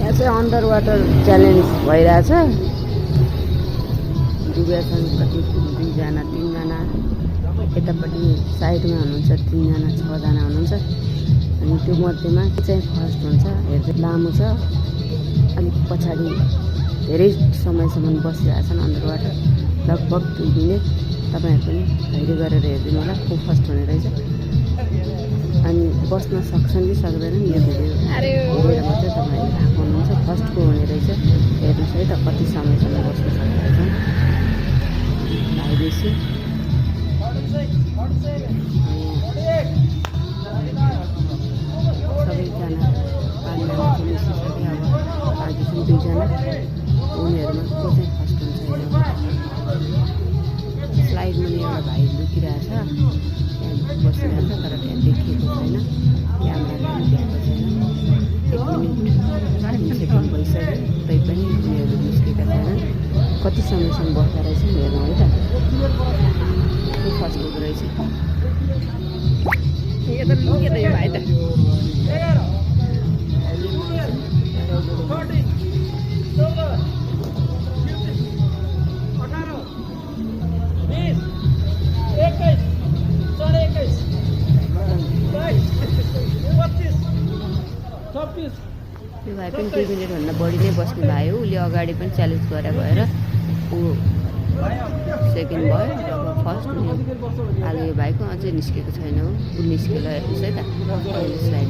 यहाँ चाहिँ under water challenge भइरहेछ। डुबेका छन् कति 2 जना 3 जना, यतापट्टि साइडमा हुनुहुन्छ 3 जना 6 जना हुनुहुन्छ। अनि त्यो मध्येमा चाहिँ फर्स्ट हुन्छ। हेर्दै लामो छ, अलिक पछाडि धेरै समयसम्म बसिरहेछन् अन्डर वाटर, लगभग 2 मिनट। तपाईँहरू पनि धैर्य गरेर हेरिदिनु होला को फर्स्ट हुने रहेछ। अनि बस्न सक्छन् कि सक्दैनन् यो भिडियो हेरेर मात्रै तपाईँहरूले थाहा पाउनुहुन्छ फर्स्ट को हुने रहेछ। हेर्नुहोस् है त कति समयसम्म बस्न सक्ने रहेछन् भाइदेशी। सबैजना पानीमा निस्किसके, अब बाँकी छन् 2 जना। उनीहरूमा को चाहिँ फर्स्ट हुन्छ हेर्नु। स्लाइड मुनि एउटा भाइ लुकिरहेछ, त्यहाँ बसिरहेछ, तर त्यहाँ देखिएको छैन, क्यामेराले पनि देखेको छैन। 1 मिनट 3 सेकेन्ड भइसक्यो, तैपनि उनीहरू निस्केका छैनन्। कति समयसम्म बस्दा रहेछन् हेर्नु है त को फर्स्ट हुँदो रहेछ। यो त लुकेर यो भाइ त त्यो भाइ पनि 2 मिनटभन्दा बढी नै बस्ने भाइ हो। उसले अगाडि पनि च्यालेन्ज गरे भएर ऊ सेकेन्ड भयो, अब फर्स्ट हुने। अहिले यो भाइको अझै निस्केको छैन हो, ऊ निस्केर हेर्नुहोस् है त अहिले स्लाइड।